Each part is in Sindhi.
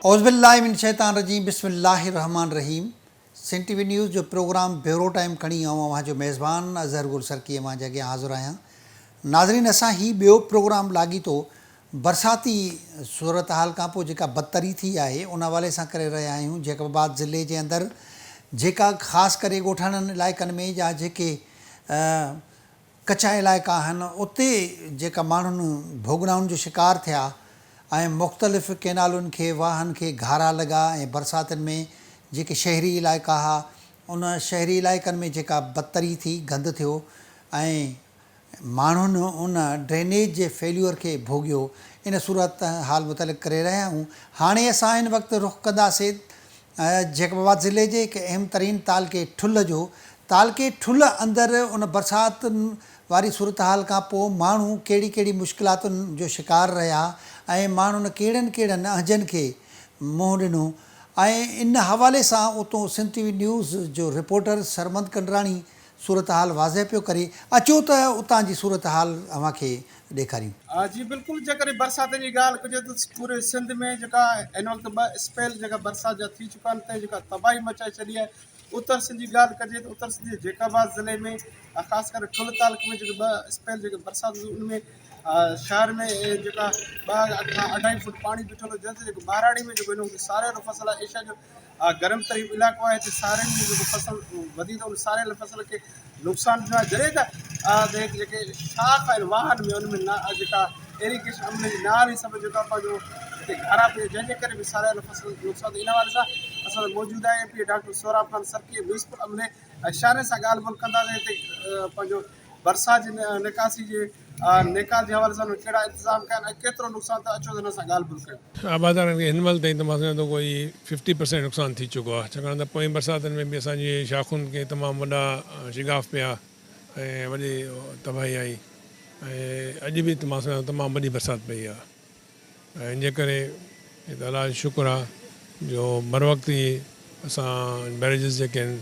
اعوذ بالله من الشيطان الرجيم بسم الله الرحمٰن الرحيم سنڌ ٽي وي نيوز جو پروگرام بيورو ٽائيم کڻي آئون اوهان جو ميزبان اظهر گل سرڪي اوهان جي اڳيان حاضر آهيان ناظرين اسان هي ٻيو پروگرام لاڳيتو برساتي صورتحال کانپوء جيڪا بدتري ٿي آهي ان حوالي سان ڪري رهيا آهيون جيڪب آباد ضلعي جي اندر جيڪا خاص ڪري ڳوٺاڻن علائقن ۾ يا جيڪي ڪچا علائقا آهن اتي جيڪا ماڻهن ڀوڳنائن جو شڪار ٿيا ۽ مختلف ڪينالن کي واهن کي گهارا لڳا ۽ برساتن ۾ جيڪي شهري علائقا ها ان شهري علائقن ۾ جيڪا بدتري ٿي گند ٿيو ۽ ماڻهن ان ڊرينيج جي فيليور کي ڀوڳيو ان صورتحال متعلق ڪري رهيا آهيون هاڻي اسان هن وقت رخ ڪنداسين جيڪب آباد ضلعي جي هڪ اهم ترين تعلقي ٺلهه جو تعلقي ٺلهه اندر ان برساتن واري صورتحال کان پوء ماڻهو ڪهڙي ڪهڙي مشڪلاتن جو شڪار رهيا ۽ ماڻهن ڪهڙن ڪهڙن اهنجن کي منهن ڏنو ۽ ان حوالي سان اتو سنڌ ٽي وي نيوز جو رپورٽر سرمد ڪنڊراڻي صورتحال واضح پيو ڪري اچو ته اتان جي صورتحال اوهان کي ڏيکاريون. جي بلڪل جيڪڏهن برساتن جي ڳالهه ڪجي ته پوري سنڌ ۾ جيڪا هن وقت ٻه اسپيل جيڪا برسات جا ٿي چڪا آهن تنهن جيڪا تباهي مچائي ڇڏي آهي اتر سنڌ جي ڳالهه ڪجي ته اتر سنڌ جي جيڪب آباد ضلعي ۾ خاص ڪري ٺل تعلقي ۾ جيڪي ٻه اسپيل جيڪي برسات هئي ان ۾ شهر ۾ جيڪا ٻه کان اڍائي فوٽ پاڻي بيٺل هو جنهن تي جيڪو ٻهراڙي ۾ جيڪو هن وقت ساريل فصل آهي ايشيا جو گرم ترين علائقو آهي هتي سارين جو جيڪو فصل وڌي ٿو ان ساريل فصل کي نقصان ٿيو آهي جڏهن ته جيڪي شاخ آهن واهن ۾ ان ۾ نه جيڪا ايريگيشن عملي جي نه آڻي سبب جيڪا پنهنجو هتي گهارا پيا جنهن جي ڪري به ساريل فصل نقصان ٿيو ان حوالي سان اسان سان موجود آهي M P A doctor Sohrab Khan Sarki municipal عملي ۽ شهرين سان ڳالهه ٻولهه ڪنداسين هتي پنهنجو برسات جي نڪاسي جي نيڪال جي حوالي سان ڪهڙا انتظام ڪيا آهن ۽ ڪيترو نقصان ٿيو اچو ته هن سان ڳالهه ٻولهه ڪيون. آبادگارن کي هن مهل تائين ته مان سمجهان ٿو ڪوئي ففٽي پرسينٽ نقصان ٿي چڪو آهي ڇاڪاڻ ته پوئين برساتن ۾ به اسان جي شاخن کي تمام وڏا شگاف پيا ۽ وڏي تباهي آئي ۽ اڄ به مان سمجهان ٿو تمام وڏي برسات پئي آهي. ۽ ان جي ڪري ته الله جو شڪر آ جو بروقت ئي اسان بئريجز جيڪي آهن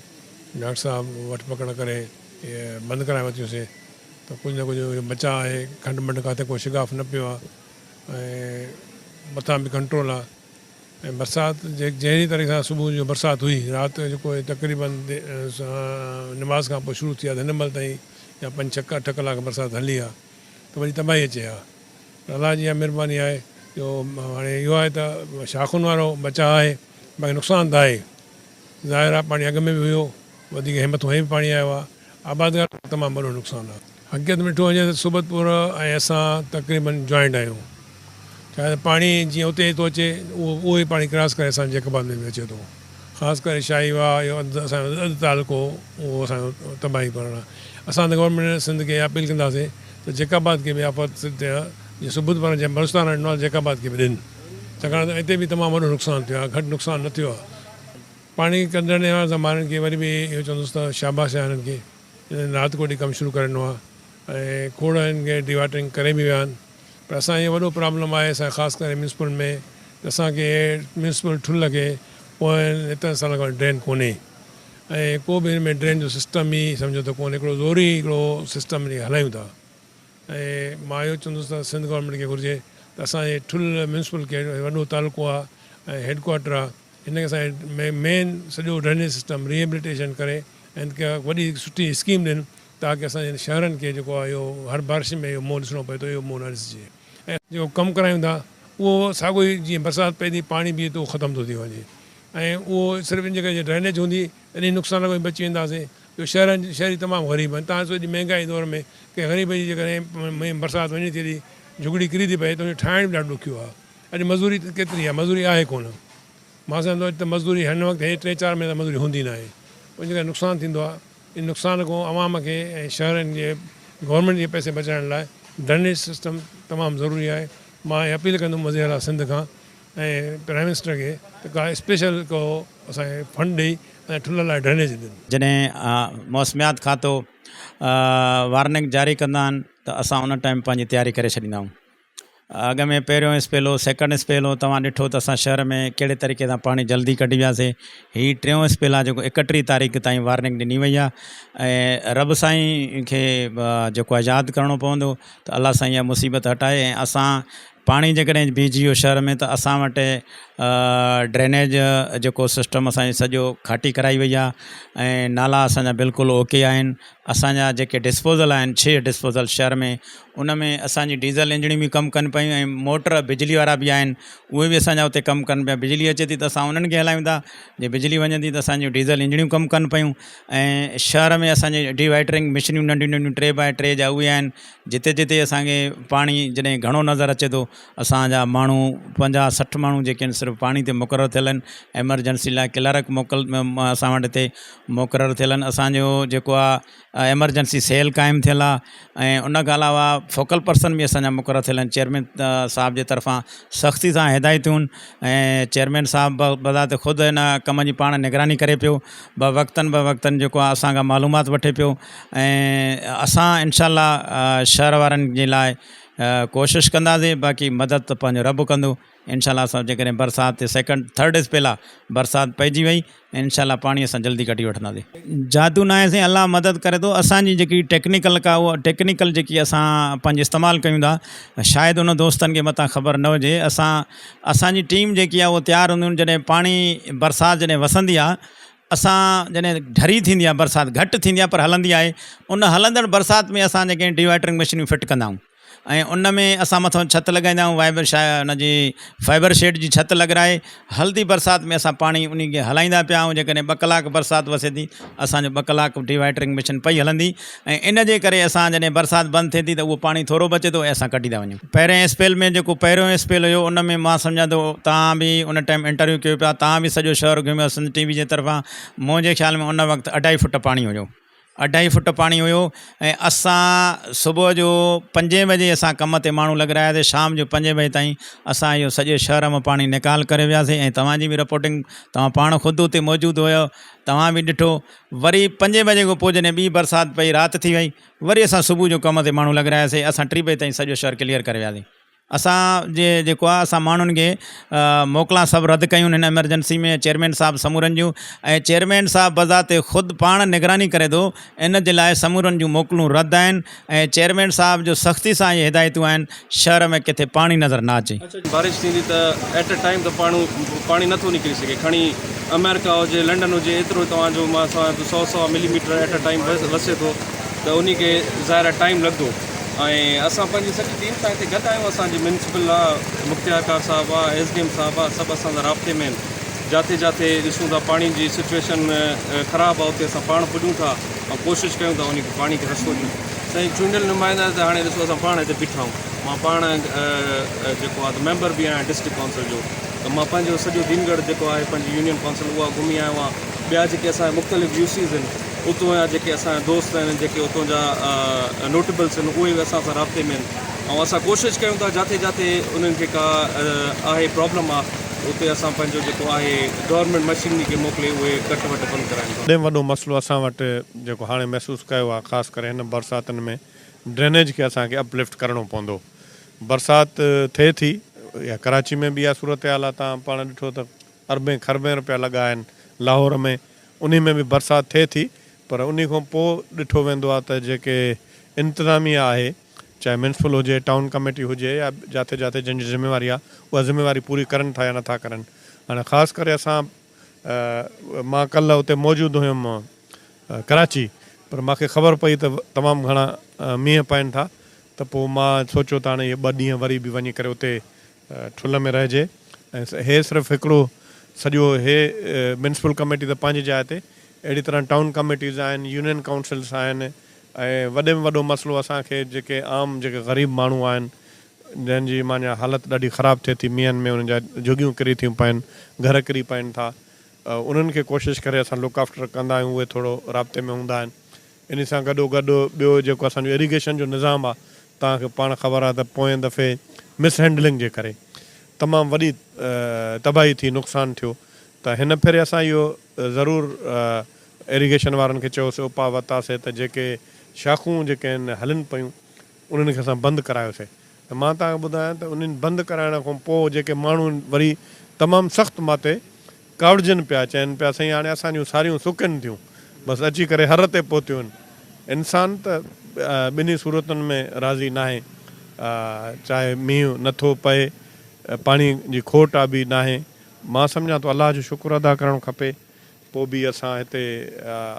ڊاڪٽر صاحب وٺ پڪڙ ڪري اهي بند ڪرائي ورتيون سين ته ڪجهه نه ڪجهه بچاء آهي کنڊ منڊ ڪاٿي ڪو شگاف نه پيو آ ۽ مٿان به ڪنٽرول آ ۽ برسات جهڙي طريقي سان صبح جو برسات هئي رات جيڪو تقريبن نماز کان پوء شروع ٿي آ ته هن مهل تائين يا پنج ڇهه اٺ ڪلاڪ برسات هلي آ ته وڏي تباهي اچي ها پر الله جي اها مھرباني آهي جو هاڻي اهو آهي ته شاخن وارو بچاء آهي باقي نقصان ته آهي ظاهر آهي پاڻي اڳ ۾ به هيو وڌيڪ هن مٿو هي به پاڻي آيو آهي آبادگار لاء تمام وڏو نقصان آهي. حقيقت ۾ ڏٺو وڃي ته صحبت پور ۽ اسان تقريبن جوائنٽ آهيون ڇاڪاڻ ته پاڻي جيئن اتي ٿو اچي اهو اهو ئي پاڻي ڪراس ڪري اسان جيڪب آباد ۾ به اچي ٿو. خاص ڪري شاهي واهه اهو اڌ اسان جو اڌ تعلقو اهو اسان جو تباهي ڪرڻ آهي. اسان ته گورنمينٽ سنڌ کي اپيل ڪنداسين ته جيڪب آباد کي به آفت جي ثبوت پاران جنهن بلوچستان ڏنو آهي جيڪب آباد کي به ڏين ڇاڪاڻ ته اتي به تمام وڏو نقصان ٿيو آهي گهٽ نقصان نه ٿيو آهي. پاڻي ڪڍڻ وارن ماڻهن کي وري به اهو چوندس ته شاباش آهي هنن کي جنهن رات ڪو ڏينهن ڪم شروع ڪري ڏنو آهي ۽ کوڙ هنن کي ڊيواٽرنگ ڪري به ويا آهن. پر اسان جو وڏو پرابلم آهي اسان خاص ڪري ميونسپل ۾ ته اسان کي ميونسپل ٺلهه کي پوئين ايترن سالن کان ڊرين ڪونهي ۽ ڪو به هن ۾ ڊرين جو سسٽم ئي سمجهو ته ڪونهي هڪڙو زوري هڪڙو سسٽم هلايون ٿا ۽ مان اهو چوندس ته سنڌ گورنمينٽ کي گهرجي ته اسان جي ٺلهه ميونسپل کي وڏو تعلقو آهي ۽ هيڊ ڪوارٽر آهي هن کي اسان جي مين سڄو ڊرينيج سسٽم ريهيبليٽيشن ڪري ۽ هن کي وڏي سٺي اسڪيم ڏين تاڪه اسان جي شهرن کي جيڪو آهي اهو هر بارش ۾ اهو منهن ڏسڻو پئي ٿو اهو منهن نه ڏسجي ۽ جيڪو ڪم ڪرايون ٿا اهو ساڳيو ئي جيئن برسات پئي ٿي پاڻي بيهي ٿو اهو ختم ٿو ٿي وڃي ۽ اهو صرف ان جي ڪري جي ڊرينيج هوندي ته انهي نقصان کان به بچي وينداسين ٻيو شهرن شهري تمام غريب آهن تان ڏسو ايڏي مهنگائي دور ۾ ڪنهن غريب جي جيڪڏهن برسات وڃي ٿي ايڏي جهڳڙي ڪري ٿي پئي ته ان جو ٺاهڻ به ڏاڍو ڏکيو آهي اڄ مزوري ڪيتري آهي مزوري آهي ڪونه مان سمجهان ٿو اڄ ته مزدوري هن وقت هي ٽي چار مهينا مزوري هوندي ناهي ان جي ڪري نقصان ٿيندو آهي ان نقصان کان عوام کي ۽ شهرن جي گورنمينٽ جي پئسي بچائڻ لاء ڊرينيج سسٽم تمام ضروري آهي مان اها اپيل ڪندم وزير اعليٰ سنڌ کان ۽ پرائم منسٽر کي ته ڪا اسپيشل ڪو اسان کي فنڊ ڏئي ۽ ٺلهه لاء ڊرينيج ڏين. جڏهن موسميات کاتو وارننگ جاري ڪندا آهن ته اسان ان ٽائيم پنهنجي تياري ڪري ڇڏيندا آهيون. اڳ ۾ پهريون اسپيل هو سيڪنڊ اسپيل هو توهان ڏٺو ته اسان شهر ۾ ڪهڙي طريقي سان پاڻي جلدي ڪڍي وياسي هي ٽيون اسپيل آهي جيڪو ايڪٽيهه تاريخ تائين وارننگ ڏني وئي آهي ۽ رب سائين کي جيڪو آهي ياد ڪرڻو پوندو ته الله سائين اها مصيبت هٽائي ۽ اسان پاڻي جيڪڏهن بيهجي ويو شهر ۾ ته اسان وٽ ڊرينيج جيڪو سسٽم اسان جي سڄو کاٽي ڪرائي وئي آهي ۽ نالا اسان جا بلڪل اوڪي آهن. اسان جا جيڪي ڊسپوزل آهن ڇهه ڊسپوزل شهر ۾ ان ۾ اسان جي ڊيزل انجڻيون به ڪم ڪن پيون ۽ موٽر بجلي وارا به آهن اهي به اسان جا اتي ڪم ڪن پيا بجلي اچي ٿي ته اسان انهن کي هلايون ٿا جي بجلي وڃي ٿي ته اسان جون ڊيزل انجڻيون ڪم ڪن پيون ۽ شهر ۾ اسان جي ڊي وائٽرنگ مشينيون ننڍيون ننڍيون ٽي باء ٽي جا اهي آهن جتي جتي اسان کي پاڻي جڏهن گهڻو نظر اچي ٿو اسان جا ماڻهو 50 60 ماڻهو جيڪي آهن صرف پاڻي تي مقرر ٿيل آهن ايمرجنسي لاء ڪلارڪ موڪل اسان وٽ هتي مقرر ٿيل آهن اسان جو جيڪو آهي ايمرجنسي سيل قائم ٿيل آهي ۽ ان کان علاوه فوڪل پرسن به اسان جا مقرر ٿيل آهن چيئرمين صاحب جي طرفان سختي سان هدايتون ۽ چيئرمين صاحب بذات خود ان ڪم جي پاڻ نگراني ڪري پيو بوقتن بوقتن جيڪو آهي اسان کان معلومات وٺي پيو ۽ اسان انشاء الله شهر وارن جي لاء ڪوشش ڪنداسين باقي مدد ته پنهنجو رب ڪندو انشاء الله اسان جيڪڏهن برسات تي سيڪنڊ ٿرڊ اسپيل آ برسات پئجي وئي انشاء الله پاڻي اسان جلدي ڪڍي وٺنداسين. جادو ناهي سائين الله مدد ڪري ٿو اسان جي جيڪي ٽيڪنيڪل ڪا اها ٽيڪنيڪل جيڪي اسان پنهنجي استعمال ڪيون ٿا شايد ان دوستن کي متان خبر نه هجي اسان اسان جي ٽيم جيڪي آهي اها تيار هونديون آهن جڏهن پاڻي برسات جڏهن وسندي آهي اسان جڏهن ڍري ٿيندي آهي برسات گهٽ ٿيندي آهي پر هلندي آهي ان هلندڙ برسات ۾ اسان جيڪي ڊيواٽرنگ مشينون فٽ ڪندا آهيون ۽ ان ۾ اسان مٿان ڇت لڳائيندا آهيون وائبر شا ان جي فائبر شيڊ جي ڇت لڳرائي هلندي برسات ۾ اسان پاڻي ان کي هلائيندا پيا آهيون جيڪڏهن ٻه ڪلاڪ برسات وسي ٿي اسانجو ٻه ڪلاڪ ڊيوائٽرنگ مشين پئي هلندي ۽ ان جي ڪري اسان جڏهن برسات بند ٿئي ٿي ته اهو پاڻي ٿورو بچي ٿو ۽ اسان ڪڍي ٿا وڃون پهرين اسپيل ۾ جيڪو پهريون اسپيل هيو ان ۾ مان سمجهان ٿو توهان به ان ٽائيم انٽرويو ڪيو پيا توهان به سڄو شهر گهميو سنڌ ٽي وي جي طرفان منهنجي خيال ۾ ان وقت اڍائي فٽ پاڻي هيو اڍائي فٽ پاڻي هيو ۽ اسان صبح جو پنجين بجي اسان ڪم تي ماڻهو لڳراياسي شام جو پنجين بجي تائين اسان اهو سڄي شهر مان پاڻي نيڪال ڪري وياسي ۽ توهان جي به رپورٽنگ توهان پاڻ خود اتي موجود هيو توهان به ڏٺو وري پنجين بجي کان پوء جڏهن ٻي برسات پئي رات ٿي وئي وري اسان صبح جو ڪم تي ماڻهو لڳراياسي اسان ٽي بجي تائين سڄو شهر ڪليئر ڪري وياسي. اسان جي جيڪو آهي اسان ماڻهن کي موڪلان سڀ رد ڪيون هن ايمرجنسي ۾ چيئرمين صاحب سمورن جون ۽ چيئرمين صاحب بذات خود پاڻ نگراني ڪري ٿو ان جي لاء سمورن جون موڪلون رد آهن ۽ چيئرمين صاحب جو سختي سان اهي هدايتون آهن شهر ۾ ڪٿي پاڻي نظر نه اچي. بارش ٿيندي ته ايٽ اي ٽائيم ته پاڻو پاڻي نٿو نڪري سگهي کڻي آمريڪا هجي لنڊن هجي ايترو توهان جو مان سمجهان ٿو سو سوا ملي ميٽر ايٽ اي ٽائيم وسي ٿو ته انهي کي ظاهر آهي ٽائيم لڳندو. ۽ اسان پنهنجي سڄي ٽيم سان هتي گڏ آهيون اسان جي ميونسپل آ مختيار ڪار صاحب آ ايس ڊي ايم صاحب آ سڀ اسان سان رابطي ۾ آهن جاٿي جاٿي ڏسون ٿا پاڻي جي سچويشن خراب آ اتي اسان پاڻ پڄون ٿا ۽ ڪوشش ڪيون ٿا انهي کي پاڻي کي رستو ڏيون سائين چونڊيل نمائندا ته هاڻي ڏسو اسان پاڻ هتي بيٺا آهيون مان پاڻ جيڪو آ ته ميمبر به آهيان ڊسٽرڪٽ ڪائونسل جو ته مان پنهنجو سڄو دينڳڙهه جيڪو آهي پنهنجي يونين ڪائونسل اها گهمي آيو آهيان ٻيا جيڪي اسان جا مختلف يو سيز آهن اتون جا جيڪي اسان جا دوست آهن جيڪي اتون جا نوٽيبلس آهن اهي به اسان سان رابطي ۾ آهن ۽ اسان ڪوشش ڪيون ٿا جاٿي جاٿي انهن کي ڪا آهي پرابلم آهي اتي اسان پنهنجو جيڪو آهي گورنمينٽ مشينري کي موڪلي اهي ڪٽ وٽ بند ڪرايون ٿا. وڏي ۾ وڏو مسئلو اسان وٽ جيڪو هاڻي محسوس ڪيو آهي خاص ڪري هن برساتن ۾ ڊرينيج کي اسان کي اپ لفٽ ڪرڻو پوندو برسات ٿئي ٿي يا ڪراچي ۾ به اها صورتحال آهي توهان پاڻ ڏٺو ته اربين کربين روپيا لڳا آهن لاهور ۾ انهي ۾ به برسات ٿئي ٿي پر انهي کان پوء ڏٺو ويندو آهي ته جيڪي انتظاميه آهي چاهي ميونسپل هجي ٽائون ڪميٽي هجي يا جاٿي جاٿي جنهن جي ذميواري آهي اها ذميواري پوري ڪرن ٿا يا نٿا ڪرن هاڻي خاص ڪري اسان مان ڪلهه اتي موجود هيم ڪراچي پر مانکي خبر پئي ته تمام گهڻا مينهن پئن ٿا ته پوء مان سوچيو ته هاڻي اهي ٻه ڏينهن وري به وڃي ڪري اتي ٺلهه ۾ رهجي ۽ هي صرف هڪڙو سڄو هي ميونسپل ڪميٽي ته پنهنجي جاء تي اهڙي طرح ٽائون ڪميٽيز آهن يونين ڪائونسلز آهن ۽ وڏي ۾ وڏو مسئلو اسان کي جيڪي عام جيڪي غريب ماڻهو آهن جنهن جي معنيٰ حالت ڏاڍي خراب ٿئي ٿي مينهن ۾ انهن جا جهڳيون ڪري ٿيون پون گهر ڪري پون ٿا انهن کي ڪوشش ڪري اسان لڪ آفٽر ڪندا آهيون اهي ٿورو رابطي ۾ هوندا آهن انهي سان گڏو گڏ ٻيو جيڪو اسان جو ايريگيشن جو نظام آهي توهان کي پاڻ خبر آهي ته پوئين دفعي مس هينڊلنگ جي ڪري تمام وڏي تباهي ٿي نقصان ٿيو ته هن ڦيري اسان اهو ضرور ايريگيشن وارن کي چيوسي اپاء ورتاسي ته جيڪي شاخون جيڪي آهن هلن پيون انهن کي اسان بند ڪرايوسي ته مان توهان کي ٻڌايان ته انهن بند ڪرائڻ کان پوء جيڪي ماڻهو وري تمام سخت ماتي ڪاوڙجن پيا، چون پيا سائين هاڻي اسان جون ساريون سڪن ٿيون، بس اچي ڪري هر تي پهتيون آهن. انسان ته ٻنهي صورتن ۾ راضي ناهي. چاهي مينهن نه ٿو پئي پاڻي جي کوٽ آ به ناهي مان سمجهان ٿو الله جو شڪر ادا ڪرڻ کپي پوء به اسان هتي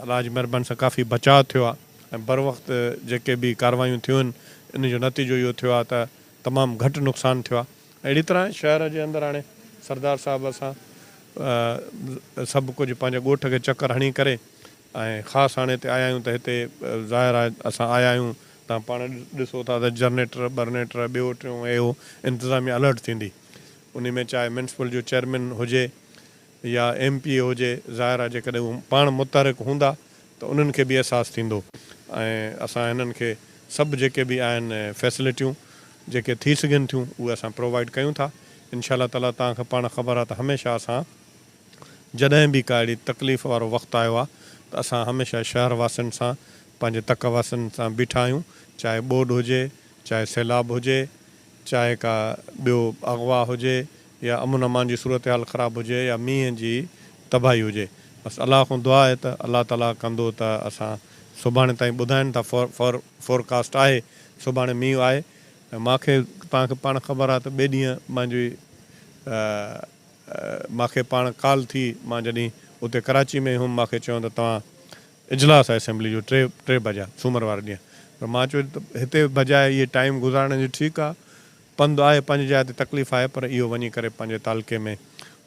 الله جي مهرباني سان ڪافي بچاء ٿيو آ ۽ بروقت جيڪي به ڪاروايون ٿيون آهن ان جو نتيجو اهو ٿيو آ ته تمام گهٽ نقصان ٿيو آ اهڙي طرح شهر جي اندر هاڻي سردار صاحب اسان سڀ ڪجهه پنهنجي ڳوٺ کي چڪر هڻي ڪري ۽ خاص هاڻي هتي آيا آهيون ته هتي ظاهر آهي اسان آيا آهيون تان پاڻ ڏسو ٿا ته جرنيٽر برنيٽر ٻيو ٽيون ۽ اهو انتظاميا الرٽ ٿيندي انهي ۾ چاهي ميونسپل جو چيئرمين هجي يا ايم پي اي هجي ظاهر آهي جيڪڏهن هو پاڻ متحرڪ هوندا ته انهن کي به احساس ٿيندو ۽ اسان هنن کي سڀ جيڪي به آهن فيسلٽيون جيڪي ٿي سگهن ٿيون اهي اسان پرووائيڊ ڪيون ٿا انشاء الله تعالي توهان کي پاڻ خبر آهي ته هميشه اسان جڏهن به ڪا اهڙي تڪليف وارو وقت آيو آهي ته اسان هميشه شهر واسين سان پنهنجي تڪ واسين سان بيٺا آهيون چاهي ٻوڏ هجي چاهي سيلاب هجي چاهي ڪا ٻيو اغوا هجي يا امن امان جي صورتحال خراب هجي يا مينهن جي تباهي هجي بس الله کان دعا آهي ته الله تعالي ڪندو ته اسان سڀاڻي تائين ٻڌائين ٿا فور فورڪاسٽ آهي سڀاڻي مينهن آهي ۽ مان کي توهان کي پاڻ خبر آهي ته ٻئي ڏينهن مانجي مان کي پاڻ ڪال ٿي مان جڏهن اتي ڪراچي ۾ هيم مان کي چيو ته توهان اجلاس آهي اسيمبلي جو ٽي ٽي بجا سومر واري ڏينهن پر مان چيو ته هتي بجاء اهي ٽائيم گذارڻ جي ٺيڪ آهي پنڌ آهي پنهنجي جاء تي تڪليف آهي پر اهو وڃي ڪري پنهنجي تعلقي ۾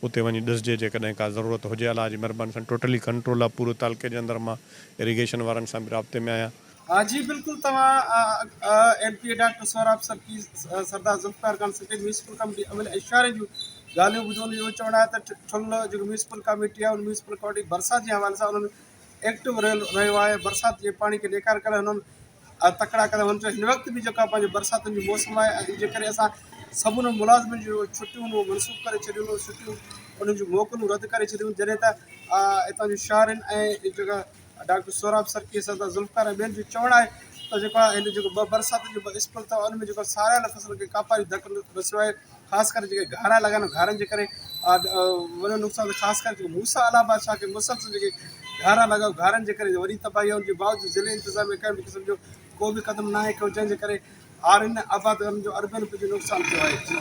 اتي وڃي ڏسجي جيڪڏهن ڪا ضرورت هجي الله جي مھرباني سان ٽوٽلي ڪنٽرول آهي پورو تعلقي جي اندر مان اريگيشن وارن سان به رابطي ۾ آهيان. ها جي بلڪل توهان M P A doctor Sohrab Sarki Sardar Zulfiqar Khan Sarki municipal committee عملي ۽ شهرين جون ڳالهيون ٻڌو انهن جو اهو چوڻ آهي ته ٺل جيڪو ميونسپل ڪميٽي آهي ان ميونسپل ڪميٽي برسات جي حوالي سان انهن ايڪٽو رهيو آهي برسات جي پاڻي کي نيڪار ڪرڻ هنن تڪڙا قدم هن چيو هن وقت به جيڪا پنهنجي برساتن جي موسم آهي ۽ ان جي ڪري اسان سڀني ملازمن جون ڇٽيون اهو منسوخ ڪري ڇڏيون اهي ڇٽيون انهن جون موڪلون رد ڪري ڇڏيون جڏهن ته هتان جون شهرين ۽ جيڪا ڊاڪٽر سهراب سرڪي سردار ذوالفقار ۽ ٻين جو چوڻ آهي ته جيڪو آهي هن جيڪو ٻه برساتن جو ٻه اسپل اٿو ان ۾ جيڪو ساريل فصل کي ڪاپاري ڌڪ رسيو آهي خاص ڪري جيڪي گهارا لڳا آهن گهارن جي ڪري وڏو نقصان ٿيو خاص ڪري جيڪو موسيٰ الهه بادشاهه کي مسلسل جيڪي گهارا لڳا گهارن جي ڪري وڏي تباهي آهي ان جي باوجود ضلعي انتظاميه ڪنهن به قسم جو ڪو به قدم ناهي کنيو جنهن جي ڪري هارين ۽ آبادگارن جو اربين روپين جو نقصان ٿيو آهي جي.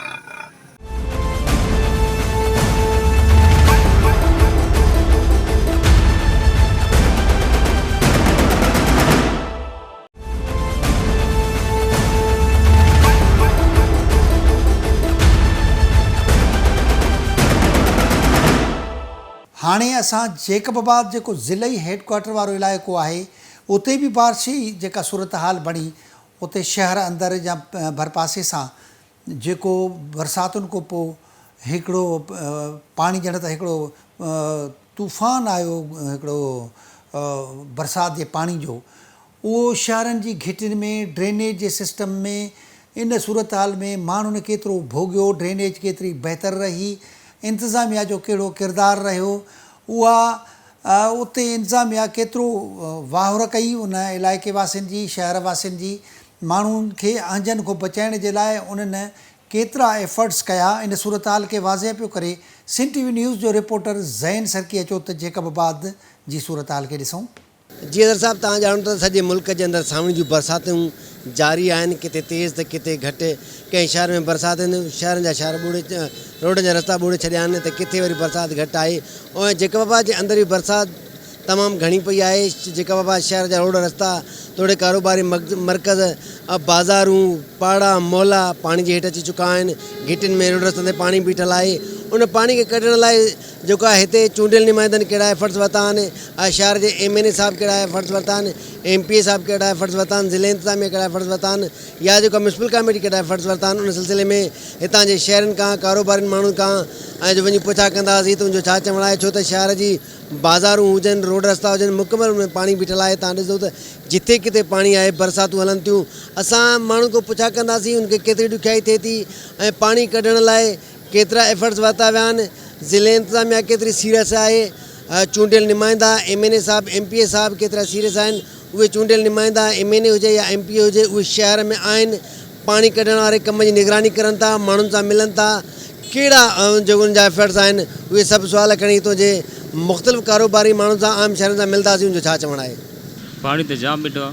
هاڻي اسان جيڪب آباد جيڪو ضلعي هيڊ ڪوارٽر وارو علائقو آهي اتي به بارشي جيڪا صورتحال بڻي اتي شهر اندر يا ڀرپاسي سان جيڪو برساتن کان پوء هڪڙو پاڻي ڄڻ ته هڪڙو طوفان آيو هڪڙو برسات جي پاڻي جو اهو شهرن جي گهٽين ۾ ڊرينيج جي سسٽم ۾ ان صورتحال ۾ ماڻهن ڪيترو ڀوڳيو ڊرينيج ڪيتري بهتر رهي انتظاميا جو ڪهڙو ڪردار رهيو اها اتي انتظاميا ڪيترو واهر ڪئي ان علائقي واسين جي شهر واسين جي ماڻهن کي اهنجن کان بچائڻ جي لاء انهن ڪيترا ايفرٽس ڪيا ان صورتحال کي واضح پيو ڪري سنڌ ٽي وي نيوز جو رپورٽر زين سرڪي اچو ته جيڪب آباد جي صورتحال کي ڏسون. جي اظهر صاحب توهان ڄاڻو ٿا ته سڄي ملڪ جي اندر سانوڻي جون برساتون جاري آهن ڪٿي تيز ته ڪٿي گهٽ ڪنهن شهر ۾ برسات شهرن جا شهر ٻوڙي روڊن جا رستا ٻوڙي ڇڏيا آهن ته ڪٿي وري برسات گهٽ آهي ۽ جيڪب آباد جي اندر به برسات تمام گهڻي پئي آهي جيڪب آباد شهر جا روڊ رستا توڙي ڪاروباري مرڪز بازارون پاڙا محلا پاڻي جي هيٺ اچي چڪا آهن گهٽين ۾ روڊ رستن تي پاڻي بيٺل آهي ان پاڻي کي ڪڍڻ لاء جيڪو آهي هتي چونڊيل نمائندن ڪهڙا ايفرٽس ورتا آهن ۽ شهر جي ايم اين اي صاحب ڪهڙا ايفرٽس ورتا آهن ايم پي اي صاحب ڪهڙا ايفرٽس ورتا آهن ضلعي انتظاميه ڪهڙا ايفرٽس ورتا آهن يا جيڪو ميونسپل ڪاميٽي ڪهڙا ايفرٽس ورتا آهن ان سلسلي ۾ هتان جي شهرين کان ڪاروبارين ماڻهن کان ۽ جو وڃي پڇا ڪنداسين ته ان جو ڇا چوڻ آهي ڇو ته شهر جي بازارون هجن روڊ رستا هجن مڪمل ان ۾ پاڻي بيٺل آهي تان ڏسو ته جٿي ڪٿي پاڻي آهي برساتون هلن ٿيون اسان ماڻهن کان پڇا ڪنداسين ان کي ڪيتري ڏکيائي ٿئي ٿي ۽ پاڻي ڪڍڻ لاء ڪيترا ايفرٽس ورتا ويا آهن، ضلعي انتظاميا ڪيتري سيريس آهي، چونڊيل نمائندا ايم اين اي صاحب ايم پي اي صاحب ڪيترا سيريس آهن، اهي چونڊيل نمائندا ايم اين اي هجي يا ايم پي اي هجي اهي شهر ۾ آهن پاڻي ڪڍڻ واري ڪم جي نگراني ڪرن ٿا ماڻهن سان ملن ٿا ڪهڙا جيڪو انهن جا ايفرٽس آهن اهي سڀ سوال کڻي هتو جي مختلف ڪاروباري ماڻهن سان عام شهرين سان ملنداسين ان جو ڇا چوڻ آهي. پاڻي ته جام بيٺو آ.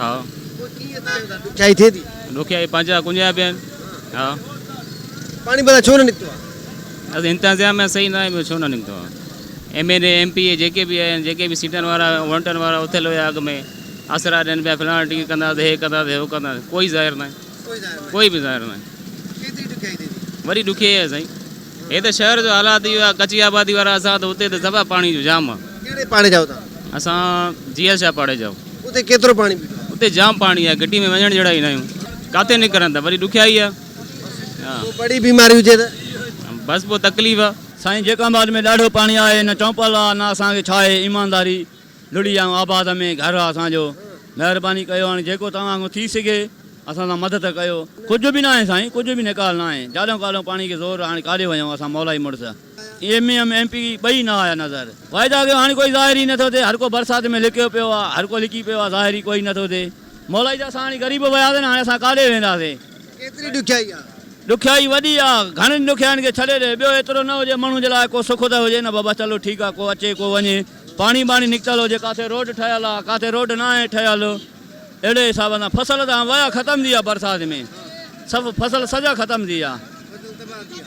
ها. پوء ڪيئن ٿيو ٿا ڏکيائي ٿئي ٿي؟ ڏکيائي پنهنجا ڪنجيا پيا آهن. ها. پاڻي ڀلا ڇو نه نڪتو آهي؟ بس انتظام ۾ صحيح ناهي ٻيو ڇو نه نڪتو آهي. ايم اين اي ايم پي اي جيڪي به آهن جيڪي به سيٽن وارا وونٽن وارا اٿيل هيا اڳ ۾ آسرا ڏين پيا فلاڻو ٽيڪ ڪنداسين هي ڪنداسين هو ڪنداسين ڪوئي ظاهر ناهي ڪوئي به ظاهر ناهي. ڪيتري ڏکيائي ٿئي ٿي؟ وڏي ڏکيائي آهي سائين. هي ته شهر جو حالات اهو آهي ڪچي آبادي وارا اسان ته اتي ته صفا پاڻي جو جام آهي. ڪهڙي پاڙي جا آهيو توهان؟ اسان جيئل شاهه پاڙي جا آهيون. اتي ڪيترو پاڻي بيٺو آهي؟ اتي جام پاڻي آهي گهٽي ۾ وڃڻ جهڙا ئي ناهيون ڪاٿي نڪرن ته وڏي ڏکيائي آهي. ڪو بڙي بيماري هجي ته؟ بس پوء تڪليف آهي. سائين جيڪب آباد ۾ ڏاڍو پاڻي آهي نه چونپل آ نه اسان کي ڇا آهي ايمانداري لڙي آيون آباد ۾ گهر آ اسان جو مهرباني ڪيو هاڻي جيڪو توهان کان ٿي سگهي اسان سان مدد ڪيو ڪجهه به ناهي سائين ڪجهه به نيڪال ناهي جاڏهون ڪاڏهون پاڻي کي زور هاڻي ڪاڏي وڃون اسان مولائي مڙس ايم ايم ايم پي ٻئي نه آيا نظر واعدا ڪيو هاڻي ڪوئي ظاهر ئي نٿو ٿئي هر ڪو برسات ۾ لڪيو پيو آ هر ڪو لڪي پيو آ ظاهر ئي ڪوئي نٿو ٿئي مولائي جا اسان هاڻي غريب وياسين هاڻي اسان ڪاڏي وينداسين. ڪيتري ڏکيائي آ. ڏکيائي وڏي آ گهڻين ڏکيائين کي ڇڏي ڏي ٻيو ايترو نه هجي ماڻهو جي لاء ڪو سک ته هجي نه بابا چلو ٺيڪ آ ڪو اچي ڪو وڃي پاڻي ٻاڻي نڪتل هجي ڪاٿي روڊ ٺهيل آ ڪاٿي روڊ ناهي ٺهيل اهڙي حساب سان فصل ته هاڻ ويا ختم ٿي ويا برسات ۾ سڀ فصل سڄا ختم ٿي ويا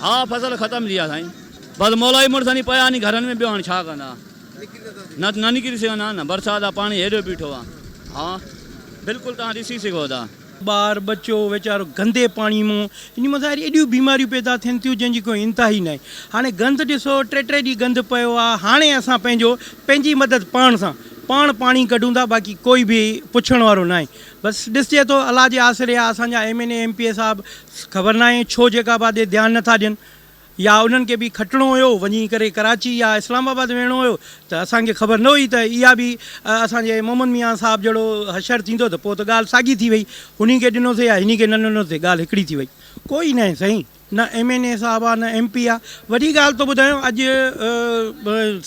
ها فصل ختم ٿي ويا سائين بس مولائي مڙس ني پيا ني گهرن ۾ ٻيو هاڻ ڇا ڪندا نه نه نڪري سگهندا نه برسات آ پاڻي هيڏو بيٺو آ ها بلڪل توهان ڏسي سگهو ٿا. ٻار ٻچو ويچارو گندي پاڻي مون انهي مان ظاهر ايڏيون بيماريون پيدا ٿين ٿيون جنهن جي ڪوئي انتها ئي ناهي هاڻي گند ڏسو ٽي ٽي ڏينهن گند پيو آ هاڻي اسان پنهنجو پنهنجي مدد پاڻ سان پاڻ پاڻي ڪڍون ٿا باقي ڪوئي به پڇڻ وارو ناهي بس ڏسجي ٿو الله جي آسري آ اسان جا ايم اين اي ايم پي اي صاحب خبر ناهي ڇو جيڪا آباد ڏي ڌيان نٿا ڏين يا انهن کي به کٽڻو هيو وڃي ڪري ڪراچي يا اسلام آباد ويهڻو هيو ته اسان کي خبر نه هئي ته اها به اسان جي محمد ميان صاحب جهڙو حشر ٿيندو ته پوء ته ڳالهه ساڳي ٿي وئي هني کي ڏنوسي يا هني کي نه ڏنوسي ڳالهه هڪڙي ٿي وئي. ڪوئي ناهي سائين نه ايم اين اي صاحب آ نه ايم پي آ وڏي ڳالهه ٿو ٻڌايان اڄ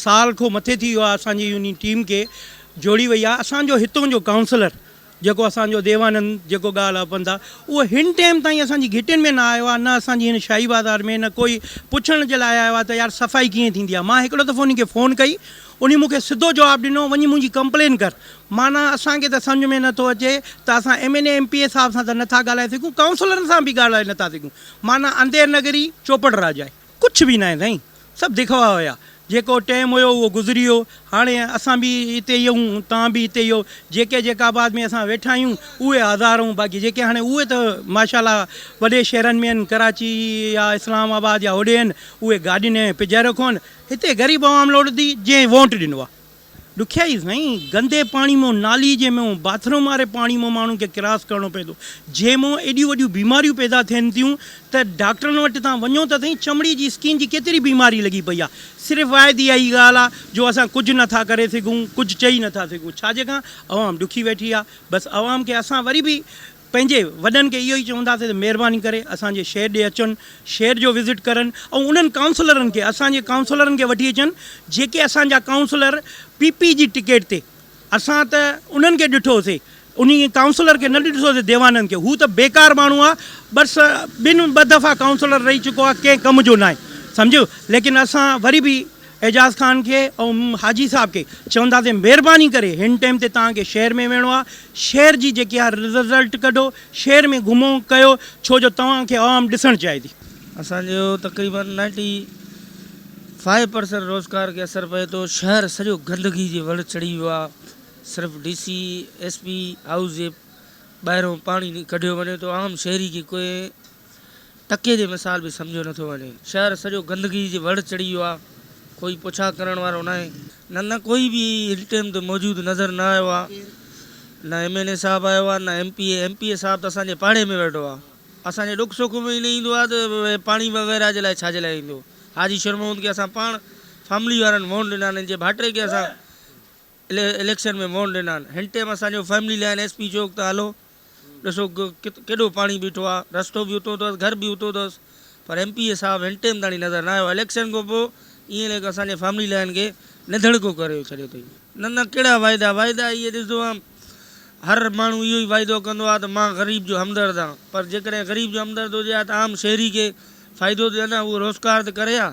سال کان مٿي ٿي ويو آ اسان جي انهي ٽيم کي جوڙي وئي آ اسان جو هتون جو ڪائونسلر جيڪو اسان جو ديوانند جيڪو ڳالهه اپندا اهو هن ٽيم تائين اسان جي گهٽين ۾ نه آيو آهي نه اسان جي هن شاهي بازار ۾ نه ڪوئي پڇڻ جي لاء آيو آهي ته يار صفائي ڪيئن ٿيندي آهي مان هڪڙو دفعو انهي کي فون ڪئي انهي مون کي سڌو جواب ڏنو وڃي منهنجي ڪمپلين ڪر معنيٰ اسان کي ته سمجهه ۾ نٿو اچي ته اسان ايم اين اي ايم پي اي صاحب سان ته نٿا ڳالهائي سگهون ڪائونسلرن سان به ڳالهائي نٿا سگهون معنيٰ انڌير نگري چوپڙ راڄ آهي. ڪڇ به ناهي سائين سڀ دکوا هيا جيڪو ٽيم هيو اهو گذري ويو هاڻي اسان به هتي ئي آهيون توهان به هتي ئي آهيو جيڪي جيڪا آباد ۾ اسان ويٺا آهيون اهي آزار آهيون باقي جيڪي هاڻي اهي ته ماشاء الله وڏي شهرن ۾ آهن ڪراچي يا اسلام آباد يا هوڏي آهن اهي گاڏين ۽ پجائي رکو آهن هتي غريب عوام لوڙندي جنهن وونٽ ڏنو آهي. ڏکيائي سائين گندي پاڻي مون نالي جي مون باٿروم واري پاڻي مون ماڻهن کي ڪراس ڪرڻو پئي ٿو جنهن مون ايڏيون وڏيون بيماريون پيدا ٿين ٿيون ته ڊاڪٽرن وٽ تان وڃو ته سائين چمڙي جي اسڪين جي ڪيتري بيماري لڳي پئي آ صرف واحد اها ئي ڳالهه آ جو اسان ڪجهه نٿا ڪري سگهون ڪجهه چئي نٿا سگهون ڇا جي کان عوام ڏکي ويٺي آ بس عوام کي اسان وري به پنهنجي وڏن کي اهو ئي چونداسين ته مهرباني ڪري اسان جي شهر ڏي اچن، شهر جو وزٽ ڪرن ۽ انهن ڪائونسلرن کي اسان جي ڪائونسلرن کي وٺي اچن جيڪي اسان جا ڪائونسلر پي پي جي ٽڪيٽ تي اسان ته انهن کي ڏٺوسي انهي ڪائونسلر کي نه ڏٺوسي ديوانند کي هو ته بيڪار ماڻهو آ بس ٻن ٻه دفعا ڪائونسلر رهي چڪو آ ڪنهن ڪم جو ناهي سمجهيو ليڪن اسان وري به اعجاز خان کي ۽ حاجي صاحب کي چونداسين مهرباني ڪري هن ٽيم تي توهان کي شهر ۾ ويهڻو آ شهر جي جيڪي آ رزلٽ ڪڍو شهر ۾ گهمو ڪيو ڇو جو توهان کي عوام ڏسڻ چاهي ٿي. اسان جو تقريبن نائنٽي فائيو پرسنٽ روزگار کي اثر پئي ٿو شهر سڄو گندگي جي ور چڙهي ويو آ صرف D C S P house جي ٻاهرون پاڻي ڪڍيو وڃي ٿو عام شهري کي ڪوئي ٽڪي جي مثال به سمجهيو نٿو وڃي. شهر سڄو گندگي جي ور چڙهي ويو آ، ڪوئي پڇا ڪرڻ وارو ناهي. نه نه ڪوئي به هن ٽيم تي موجود نظر نه آيو آ، نه ايم اين اي صاحب آيو آ نه ايم پي اي، ايم پي اي صاحب ته اسان جي پاڙي ۾ ويٺو آ، اسان جي ڏک سک ۾ ئي نه ايندو آ ته پاڻي وغيره جي لاء ڇا جي لاء ايندو. حاجي شير محمد کي اسان پاڻ فيملي وارن وونٽ ڏنا آهن، هن جي ڀائٽي کي اسان اليڪشن ۾ وونٽ ڏنا آهن، هن ٽيم اسان جو فيملي لائين ايس پي چوڪ تان هلو ڏسو ڪيڏو پاڻي بيٺو آ، رستو به اتو اٿس، گهر به اتو اٿس، پر ايم پي اي صاحب هن ٽيم تاڻي نظر نه آيو، اليڪشن کان پوء ائين لڳو اسان جي فيملي لائين کي نڌڻڪو ڪري ڇڏيو اٿئي. نه نه ڪهڙا واعدا، واعدا اهي ڏسندو آهيان هر ماڻهو اهو ئي واعدو ڪندو آ ته مان غريب جو همدرد آهيان، پر جيڪڏهن غريب جو همدرد هجي ها ته عام شهري کي فائدو ته ڏين ها، اهو روزگار ته ڪري ها،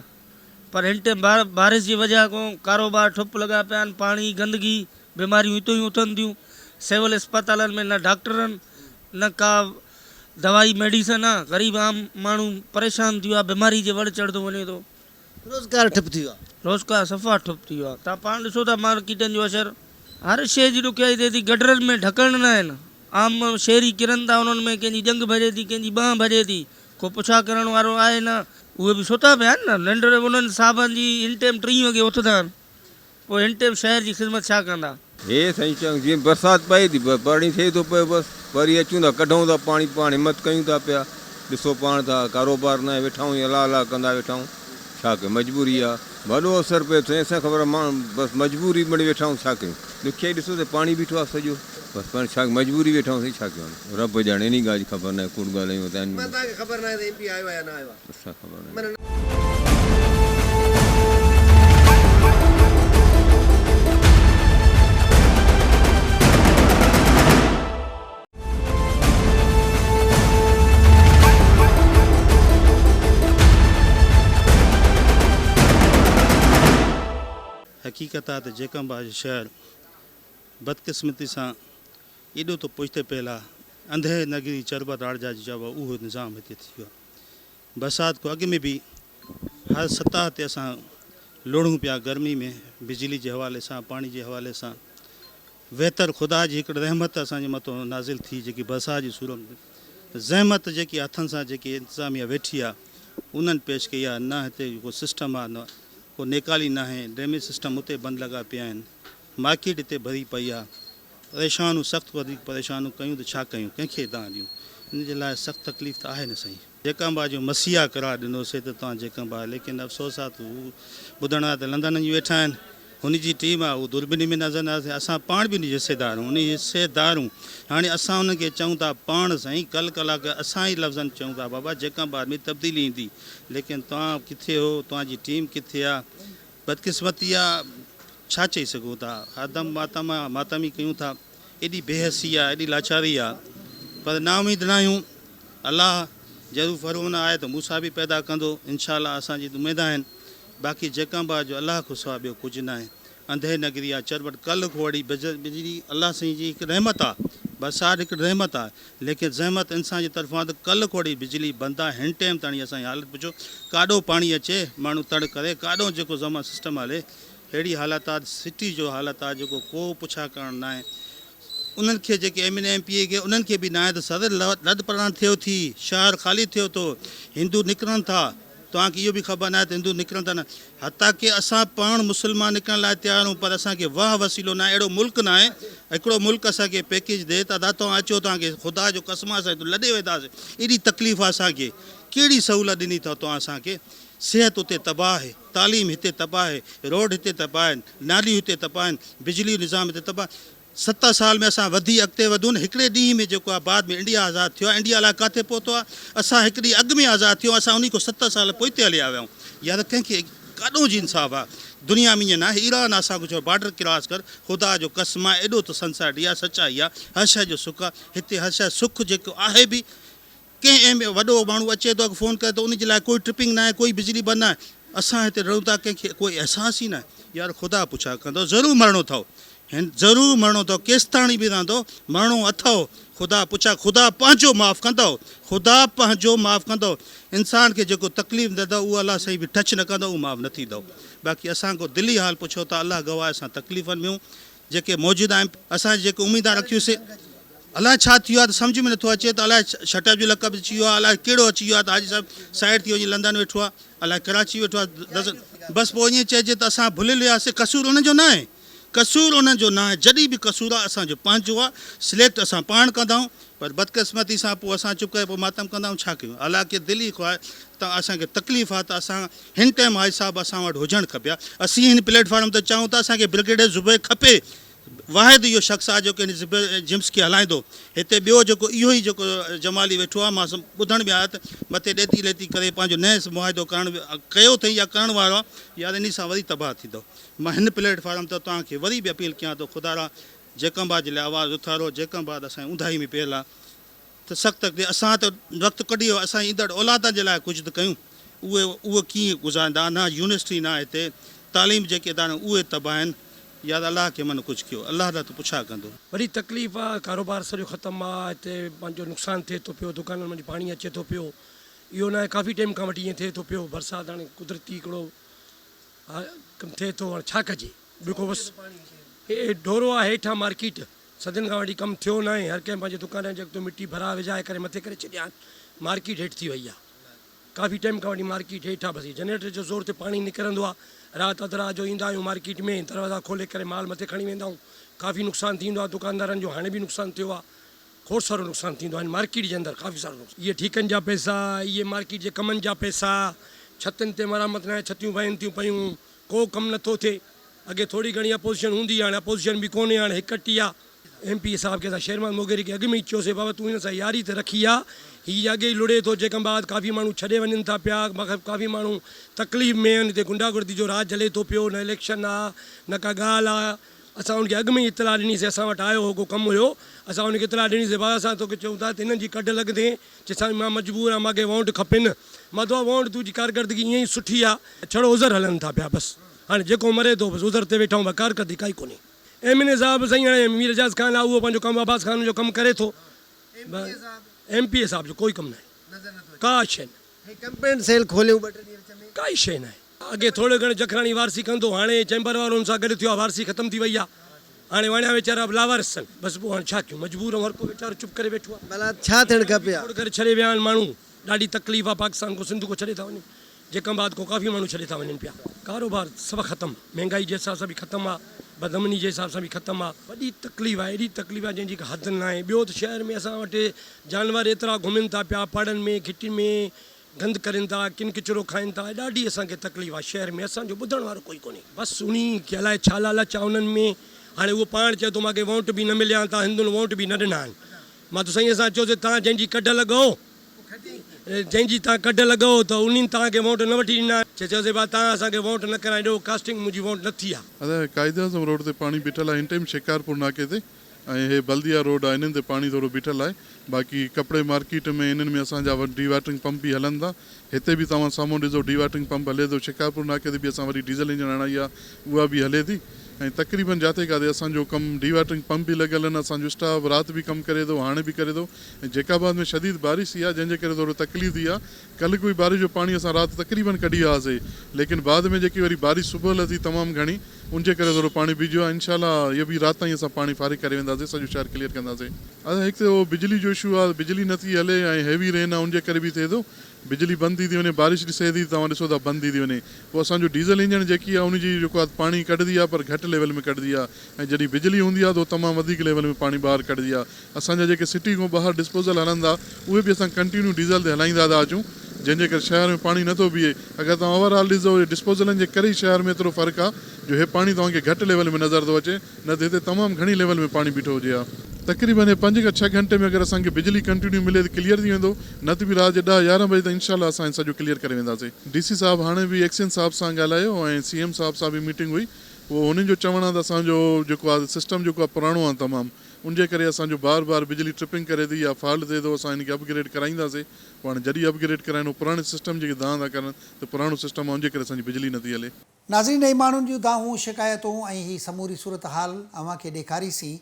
پر هن ٽيم بارش جي وجهه کان ڪاروبار ٺپ لڳا پيا آهن، پاڻي، گندگي، بيماريون هتو ئي اٿن ٿيون. سول اسپتالن ۾ نه ڊاڪٽر آهن نه ڪا دوائي ميڊيسن آ غريب عام ماڻهو پريشان ٿي ويو آ بيماري جي وڙ چڙهندو وڃي ٿو. روزگار ٺپ ٿي ويو آ. روزگار صفا ٺپ ٿي ويو آ توهان پاڻ ڏسو ٿا مارڪيٽن جو اشر هر شيء جي ڏکيائي ٿئي ٿي گٽرن ۾ ڍڪڻ نه آهن عام شهري ڪرن ٿا انهن ۾ ڪنهن جي ڄنگهه ڀڄي ٿي ڪنهن جي ٻانهن ڀڄي ٿي ڪو پڇا ڪرڻ وارو آهي نه اهي به ستا پيا آهن نه ننڊ انهن صاحبن جي هن ٽيم ٽين وڳي اٿندا آهن پوء هن ٽيم شهر جي خدمت ڇا ڪندا. هي سائين چڱ جيئن برسات پئي ٿي بس پاڻي ٿئي ٿو پيو بس وري اچون ٿا ڪڍون ٿا پاڻي پاڻ همت ڪيون ٿا پيا ڏسو پاڻ ٿا ڪاروبار ناهي ويٺا آهيون الله الله ڪندا ويٺا آهيون ڇا ڪيون مجبوري آ وڏو اثر پئي ٿو سائين اسان کي خبر آ ماڻهو بس مجبوري بڻي ويٺا آهيون ڇا ڪيون ڏکيائي ڏسو ته پاڻي بيٺو آ سڄو بس پاڻ ڇا مجبوري ويٺا آهيون سائين ڇا ڪيون هاڻي رب ڄاڻي انهي ڳالهه جي خبر ناهي ڪوڙ ڳالهايون ته معنيٰ توهان کي خبر ناهي ته ايم پي آيو آ يا نه آيو آ. اسان کي خبر ناهي. حقيقت آ ته جيڪب آباد شهر بدقسمتي سان ايڏو ته پوئتي پيل آ، انڌي نگري چرٻت راڙجا جي چئبو آ اهو نظام هتي ٿي ويو آ. برسات کان اڳ ۾ به هر سطح تي اسان لوڙهون پيا گرمي ۾ بجلي جي حوالي سان پاڻي جي حوالي سان ويتر خدا جي هڪڙي رحمت اسان جي مٿو نازل ٿي جيڪي برسات جي صورت ۾ زحمت جيڪي هٿن سان جيڪي انتظاميا ويٺي آ انهن پيش ڪئي آ نه هتي ڪو سسٽم آ نه ڪو نيڪالي ناهي ڊرينيج سسٽم اتي بند لڳا پيا آهن مارڪيٽ هتي ڀري پئي آ پريشان هون سخت وڌيڪ پريشان هون ڪيون ته ڇا ڪيون ڪنهن کي دانهن ڏيون ان جي لاء سخت تڪليف ته آهي نه سائين. جيڪب جو مسيحا قرار ڏنو سي ته توهان جيڪب آهي ليڪن افسوس آ ته هو ٻڌڻ وارا ته لندن وڃي ويٺا آهن هن جي ٽيم آ هو دوربيني ۾ نظر نه اچي اسان پاڻ به ان جي حصيدار آهيون ان جي حصيدار آهيون هاڻي اسان انهن کي چئون ٿا پاڻ سائين ڪل ڪلاڪ اسان ئي لفظن چئون ٿا بابا جيڪب ۾ تبديلي ايندي ليڪن توهان ڪٿي هو توهان جي ٽيم ڪٿي آ بدقسمتي آ ڇا چئي سگهون ٿا هردم ماتم آ ماتم ئي ڪيون ٿا ايڏي بي حسي آ ايڏي لاچاري آ پر نااميد ناهيون الله ضرور فرعون آهي ته موسيٰ به پيدا ڪندو انشاء الله اسان جي اميد آهن باقي جيڪب آ جو الله کان سوا ٻيو ڪجهه ناهي انڌي نگري آ چرٻٽ ڪل کوڙي بجلي الله سائين جي هڪ رحمت آ برسات هڪ رحمت آ ليڪن زحمت انسان جي طرفان ته ڪل کوڙي بجلي بند آ هن ٽيم تاڻي اسان جي حالت پڇو ڪاڏو پاڻي اچي ماڻهو تڙ ڪري ڪاڏو جيڪو زمان سسٽم هلي ههڙي حالت آ سٽي جو حالت آ جيڪو ڪو پڇا ڪرڻ ناهي انهن کي جيڪي M N A M P A کي انهن کي به ناهي ته سر لڏ پلاڻ ٿيو ٿي شهر خالي ٿيو ٿو هندو نڪرن ٿا توهان کي اهو به خبر ناهي ته هندو نڪرن ٿا نه حتيٰ ڪي اسان پاڻ مسلمان نڪرڻ لاء تيار آهيون پر اسان کي واهه وسيلو ناهي اهڙو ملڪ ناهي هڪڙو ملڪ اسان کي پيڪيج ڏي ته ادا توهان اچو توهان کي خدا جو قسم آهي اسان هتو لڏي وينداسين ايڏي تڪليف آهي اسان کي ڪهڙي سهولت ڏني اٿو توهان اسان کي صحت اتي تباهه آهي تعليم هتي تباهه آهي روڊ هتي تباهه آهن ناليون هتي تباهه آهن بجلي جو نظام هتي تباهه ست سال ۾ اسان وڌي اڳتي وڌون هڪڙي ڏينهن ۾ جيڪو آهي بعد ۾ انڊيا آزاد ٿيو آهي انڊيا الاء ڪاٿي پهتو آهي اسان هڪ ڏينهن اڳ ۾ آزاد ٿيو اسان انهي کان ست سال پوئتي هليا ويا آهيون يار ڪنهن کي ڪاڏو جي انصاف آهي دنيا ۾ ائين ناهي ايران اسان کان ڇو بارڊر ڪراس ڪر خدا جو قسم آهي ايڏو ته سنسارٽي آهي سچائي آهي هر شيء جو سک آهي هتي هر شيء سک جيڪو آهي به ڪنهن ايم وڏو ماڻهو اچي ٿو فون ڪري ٿو ان جي لاء ڪوئي ٽرپنگ ناهي ڪوئي بجلي بند ناهي اسان هتي رهون ٿا ڪنهن کي ڪوئي احساس ئي ناهي يار خدا پڇا ڪندو ضرور مرڻو اٿئو هن ضرور مرڻو اٿئو ڪيستاڻي به رهندو مرڻو اٿئو خدا پڇا خدا پنهنجو معاف ڪندو خدا پنهنجو معاف ڪندو انسان کي جيڪو تڪليف ڏيندو اهو الله سائين به ٽچ نه ڪندو اهو معاف نه ٿيندو باقي اسان کو دلي حال پڇو ته الله گواهه اسان تڪليفن ۾ جيڪي موجود آهن اسان جيڪي اميدان رکيون سي الاء ڇا ٿي ويو آهي ته سمجهه ۾ نٿو اچي ته الاء شٽ اپ جو لقب اچي ويو آهي الاء ڪهڙو اچي ويو آهي ته حاجي صاحب سائيڊ ٿي وڃي لندن ويٺو آهي الاء ڪراچي ويٺو آهي بس پوء ائين چئجي ته اسان ڀليل هياسي قصور انهن جو ناهي قصور انهن جو ناهي جڏهن به قصور آهي اسان جو پنهنجو آهي سليڪٽ اسان پاڻ ڪندا آهيون پر بدقسمتي سان پوء اسان چپ ڪري پوء ماتم ڪندا آهيون ڇا ڪيون حالانڪه دلي خواهش ته اسان کي تڪليف آهي ته اسان هن ٽائيم حاجي صاحب اسان وٽ هجڻ کپي ها اسين هن پليٽ فارم تي چاهيون ٿا اسان کي برگيڊيئر زبير کپي واحد اهو شخص آهي جيڪو هن جمس کي هلائيندو هتي ٻيو جيڪو اهو ئي جيڪو جمالي ويٺو آهي مان ٻڌڻ ۾ آيو ته مٿي ڏيتي ليتي ڪري پنهنجو نئين معاهدو ڪرڻ ڪيو اٿئي يا ڪرڻ وارو آهي يار انهي سان وري تباهه ٿيندو مان هن پليٽ فارم تي توهان کي وري به اپيل ڪيان ٿو خدارا جيڪب آباد جي لاء آواز اٿارو جيڪب آباد اسان جي اونداهي ۾ پيل آهي ته سخت تڪليف اسان ته وقت ڪڍي اسان جي ايندڙ اولادن جي لاء ڪجهه ته ڪيون اهي اهو ڪيئن گذاريندا نه يونيورسٽي نه هتي تعليم جيڪي ادارا اهي تباهه آهن يا ته الله کي من ڪجهه ڪيو الله ڏانهن ته پڇا ڪندو. وڏي تڪليف آ ڪاروبار سڄو ختم آ هتي پنهنجو نقصان ٿئي ٿو پيو دڪانن منجهه پاڻي اچي ٿو پيو اهو ناهي ڪافي ٽيم کان وٺي ائين ٿئي ٿو پيو برسات هاڻي قدرتي هڪڙو ڪم ٿئي ٿو هاڻي ڇا ڪجي ٻيو ڪو وس هي ڍورو آ هيٺ آ مارڪيٽ صدين کان وٺي ڪم ٿيو ناهي هر ڪنهن پنهنجي دڪانن جي اڳتو مٽي ڀرا وجهائي ڪري مٿي ڪري ڇڏيا آهن مارڪيٽ هيٺ ٿي وئي آ. ڪافي ٽائيم کان وٺي مارڪيٽ هيٺ آ بس هي جنريٽر جو زور تي پاڻي نڪرندو آ رات اڌ رات جو ايندا آهيون مارڪيٽ ۾ دروازا کولي ڪري مال مٿي کڻي ويندا آهيون ڪافي نقصان ٿيندو آ دڪاندارن جو هاڻي به نقصان ٿيو آ کوڙ سارو نقصان ٿيندو آ هن مارڪيٽ جي اندر ڪافي سارو نقصان. اهي ٺيڪن جا پئسا اهي مارڪيٽ جي ڪمن جا پئسا ڇتن تي مرمت ناهي ڇتيون وهن ٿيون پيون ڪو ڪم نٿو ٿئي اڳي ٿوري گهڻي اپوزيشن هوندي هئي هاڻي اپوزيشن به ڪونهي هاڻي هڪ ٽي آ. ايم پي اي صاحب کي اسان شير محمد موگيري کي اڳ ۾ ئي چيوسي بابا تون هن سان ياري ته رکي آ هي اڳي ئي لڙي ٿو جيڪم بعد ڪافي ماڻهو ڇڏي وڃن ٿا پيا ڪافي ماڻهو تڪليف ۾ آهن هتي گنڊا گردي جو راڄ هلي ٿو پيو نه اليڪشن آ نه ڪا ڳالهه آ اسان ان کي اڳ ۾ ئي اطلاع ڏني سي اسان وٽ آيو هو ڪو ڪم هيو اسان ان کي اطلاع ڏني سي بابا اسان توکي چئون ٿا ته هنن جي ڪڍ لڳندين چي سائين مان مجبور آهيان مان کي وونٽ کپن مان دعا وونٽ تنهنجي ڪارڪردگي ائين ئي سٺي آ ڇڙو عذر هلن ٿا پيا بس هاڻي جيڪو مري ٿو بس عذر تي ويٺا آهيون بس ڪارڪردگي ڪائي ڪونهي. ايم اين اي صاحب سائين هاڻي مير اعجاز خان آ اهو پنهنجو ڪم عباس خان جو ڪم ڪري ٿو ايم پي اي صاحب جو ڪوئي ڪم ناهي ڪا شي نه. هي ڪمپلينٽ سيل کوليون ٻه ٽي ڏينهن وچ ۾. ڪائي شي ناهي اڳي ٿورو گهڻو جکراڻي وارثي ڪندو هاڻي چيمبر وارو ان سان گڏ ٿيو آ وارثي ختم ٿي وئي آ هاڻي واڻيا ويچارا به لاوارث آهن بس پوء هاڻي ڇا ڪيون مجبور آهيون هر ڪو ويچارو چپ ڪري ويٺو آ. ڀلا ڇا ٿيڻ کپي ها. ڇوڙ ڪري ڇڏي ويا آهن ماڻهو ڏاڍي تڪليف آ پاڪستان کان سنڌ کان ڇڏي ٿا وڃن. جيڪب آباد کان ڪافي ماڻهو ڇڏي ٿا وڃن پيا. ڪاروبار سڀ ختم، مهنگائي جي حساب سان به ختم آ، بدامني جي حساب سان به ختم آ. وڏي تڪليف آ، ايڏي تڪليف آ جنهن جي ڪا حد ناهي. ٻيو ته شهر ۾ اسان وٽ جانور ايترا گهمن ٿا پيا، پاڙن ۾، گهٽين ۾ گند ڪرين ٿا، ڪن ڪچرو کائن ٿا، ڏاڍي اسان کي تڪليف آ شهر ۾ اسان جو ٻڌڻ وارو ڪوئي ڪونهي. بس انهي کي الائي ڇا لالچ آ انهن ۾، هاڻي اهو پاڻ چئي ٿو مان کي وونٽ به نه مليا آهن، تان هندن وونٽ به نه ڏنا آهن. مان ته سائين اسان چيوسين تان جنهن جي ڪڍ لڳو. جنهن جي تان ڪڍ لڳئو ته انهن توهان کي وونٽ نه وٺي ڏنا. چيوسين ڀاء توهان اسان کي وونٽ نه ڪرائي ڏيو ڪاسٽنگ منهنجي وونٽ نه ٿي آ. ادا هي قائد اعظم روڊ تي پاڻي بيٺل آهي هن ٽائيم شڪارپور ناڪي تي ۽ هي بلديا روڊ آهي انهن تي پاڻي ٿورو بيٺل آهي باقي ڪپڙي مارڪيٽ ۾ انهن ۾ اسان جا ڊي واٽرنگ پمپ به هلن ٿا هتي به توهان سامهون ڏسو ڊي واٽرنگ پمپ هلي ٿو شڪارپور ناڪي تي به اسان وري ڊيزل انجڻ هڻائي آهي اها به هلي ٿي ۽ تقريبن جاٿي ڪاٿي اسان جو ڪم ڊي واٽرنگ پمپ به لڳل آهن اسان جو اسٽاف رات به ڪم ڪري ٿو هاڻي به ڪري ٿو ۽ جيڪب آباد ۾ شديد بارش ٿي آهي جنهن جي ڪري ٿورو تڪليف ٿي آهي ڪلهه ڪوئي بارش جو پاڻي اسان رات تقريبن ڪڍي ويا هئاسي ليڪن بعد ۾ جيڪي وري بارش صبح لٿي تمام گهڻي ان جي ڪري ٿورو پاڻي بيهجي ويو آهي انشاء الله هي به رات تائين اسان پاڻي فارغ ڪري وينداسي سڄو شهر ڪليئر ڪنداسي. ادا هڪ ته اهو بجلي جو اشو آهي بجلي نٿي هلي ۽ هيوي رين آهي ان جي ڪري به ٿئي ٿو بجلي بند ٿي ٿي وڃي بارش ڏسي ٿي توهان ڏسو ٿا بند ٿي ٿي وڃي پوء اسان جو ڊيزل انجڻ جيڪي آهي ان جي جيڪو آهي پاڻي ڪڍندي آهي پر گهٽ ليول ۾ ڪڍندي آهي ۽ جڏهن بجلي هوندي آهي ته تمام وڌيڪ ليول ۾ پاڻي ٻاهر ڪڍندي آهي اسان جا جيڪي سٽي کان ٻاهر ڊسپوزل هلن ٿا اهي به اسان ڪنٽينيو ڊيزل تي هلائيندا ٿا اچون جنهن جي ڪري شهر ۾ پاڻي نٿو بيهي اگر توهان اوور آل ڏسو ڊسپوزلن جي ڪري ئي شهر ۾ ايترو فرق آهي جو هي پاڻي توهان کي گهٽ ليول ۾ نظر ٿو اچي نه ته هتي تمام گهڻي ليول ۾ پاڻي بيٺو هجي ها. تقريبن هي پنج کان ڇهه گهنٽي ۾ اگر اسان کي بجلي ڪنٽينيو ملي ته ڪليئر ٿي ويندو نه ته به رات جي ڏهه 11 بجي تائين انشاء الله اسان هي سڄو ڪليئر ڪري وينداسي. ڊي سي صاحب هاڻي به ايڪسين صاحب سان ڳالهايو ۽ سي ايم صاحب سان به ميٽنگ هئي اهو هنن جو چوڻ آهي ته اسان جو جيڪو آهي سسٽم جيڪو آهي پراڻو آهي تمام ان جي ڪري اسان جو بار بار بجلي ٽرپنگ ڪري ٿي يا فالٽ ٿئي ٿو اسان هن کي اپ گريڊ ڪرائينداسي پوء هاڻي جڏهن اپ گريڊ ڪرائين هو پراڻي سسٽم جيڪي دانهن ٿا ڪرن ته پراڻو سسٽم آهي ان جي ڪري اسان جي بجلي نٿي هلي. ناظرين هي ماڻهن جون دانهون، شڪايتون ۽ هي سموري صورتحال اوهان کي ڏيکاري سين.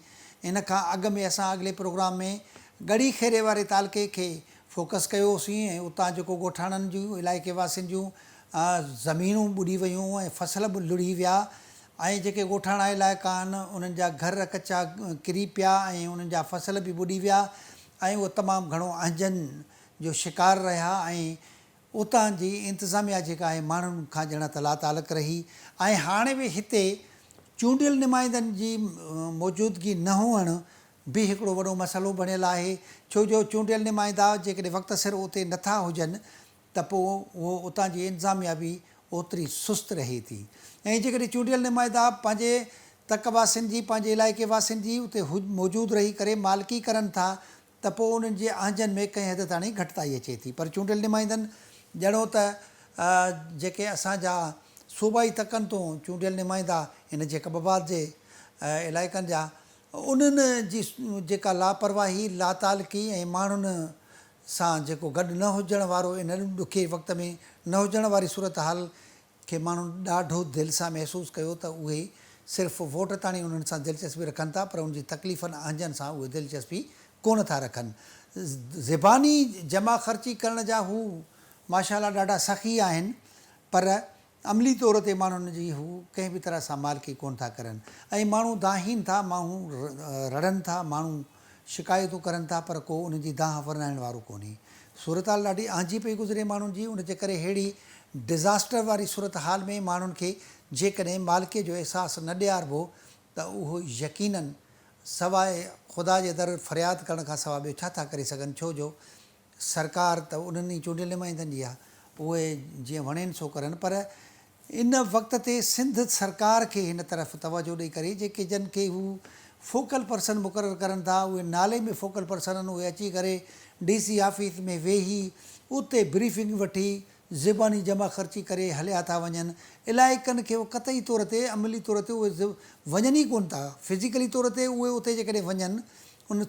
ان کان اڳ ۾ اسان اڳلي پروگرام ۾ ڳڙهي خيري واري تعلقي کي فوڪس ڪيو هوسين ۽ اتان جيڪو ڳوٺاڻن جون علائقي واسين جون زمينون ٻڏي ويون ۽ فصل به لڙهي ويا ۽ جيڪي ڳوٺاڻا علائقا آهن انهن جا گهر ڪچا ڪري پيا ۽ انهن جا فصل به ٻڏي ويا ۽ اهي تمام گهڻو اهنجن جو شڪار رهيا ۽ اتان جي انتظاميا جيڪا آهي ماڻهن کان ڄڻ ته لاتعلق رهي ۽ هاڻي به هتي چونڊيل نمائندن جي موجودگي نه هئڻ به هڪڙو وڏو مسئلو بڻيل آهي ڇو جو چونڊيل نمائندا جيڪڏهن وقت سر اتي نٿا هجن ته پوء اهو اتان جي انتظاميا به اوتري سست رهي ٿي ۽ جيڪڏهن چونڊيل نمائندا پنهنجي تڪ واسين جي پنهنجي علائقي واسين جي اتي موجود رهي ڪري مالڪي ڪرن ٿا ته پوء انهن جي اهنجن ۾ ڪنهن حد تاڻي گهٽتائي اچي ٿي پر چونڊيل نمائندن ڄڻو ته جيڪي اسان جا صوبائي تڪن تون چونڊيل نمائندا هن جيڪب آباد جي علائقن جا انهن جي جيڪا لاپرواهي، لاتعلقي ۽ ماڻهن سان جيڪو گڏ نه هجڻ وارو ان ڏکي وقت ۾ نه هجڻ واري صورتحال کي ماڻهن ڏاڍو دل سان محسوس ڪيو ته اهي صرف ووٽ تاڻي انهن سان دلچسپي رکن ٿا پر ان جي تڪليفن اهنجن سان اهي دلچسپي ڪونه ٿا رکن. زباني جمع خرچي ڪرڻ جا هو ماشاء الله ڏاڍا سخي آهن پر عملي طور تي ماڻهن جي هو ڪنهن به طرح سان مالڪي ڪونه ٿا ڪرن ۽ ماڻهو دانهين ٿا، ماڻهو رڙن ٿا، ماڻهو شڪايتون ڪرن ٿا پر ڪو انهن جي دانهن ورنائڻ وارو ڪونهي. صورتحال ڏاڍي آنجهي پئي گذري ماڻهن جي ان جي ڪري ههڙي ڊزاسٽر واري صورتحال ۾ ماڻهن کي جيڪڏهن مالڪي جو احساس نه ڏياربو ته اهو يقينن سواء خدا جي در فرياد ڪرڻ کان سواء ٻيو ڇا ٿا ڪري سگهن ڇو جو سرڪار ته انهن ئي چونڊيل نمائندن جي آهي اهي جيئن وڻين سو ڪرن پر ان وقت تي سنڌ سرڪار کي هن طرف توجهه ڏئي ڪري جيڪي جن کي هو فوڪل پرسن مقرر ڪرن ٿا اهي نالي ۾ فوڪل پرسن آهن اهي اچي ڪري ڊي سي آفيس ۾ ويهي اتي بريفنگ وٺي زباني جمع خرچي ڪري هليا ٿا وڃن علائقن کي قطعي طور تي عملي طور تي اهي وڃن ئي ڪونه ٿا فزيڪلي طور تي اهي اتي جيڪڏهن وڃن ان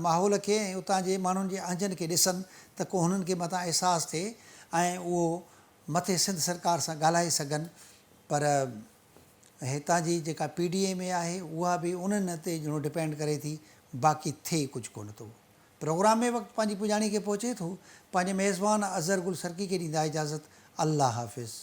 ماحول کي ۽ اتان جي ماڻهن جي اهنجن کي ڏسن ته ڪو هنن کي متان احساس ٿئي ۽ اهو مٿي سنڌ سرڪار سان ڳالهائي سگهن پر هتان جي جيڪا پي ڊي ايم اي آهي اها به انهن تي ڄڻو ڊپينڊ ڪري ٿي باقي ٿئي ڪجهه ڪونه ٿو. پروگرام ۾ وقت پنهنجي پڄاڻي کي پهچي ٿو. پنهنجي ميزبان اظهر گل سرڪي کي ڏيندا اجازت الله حافظ.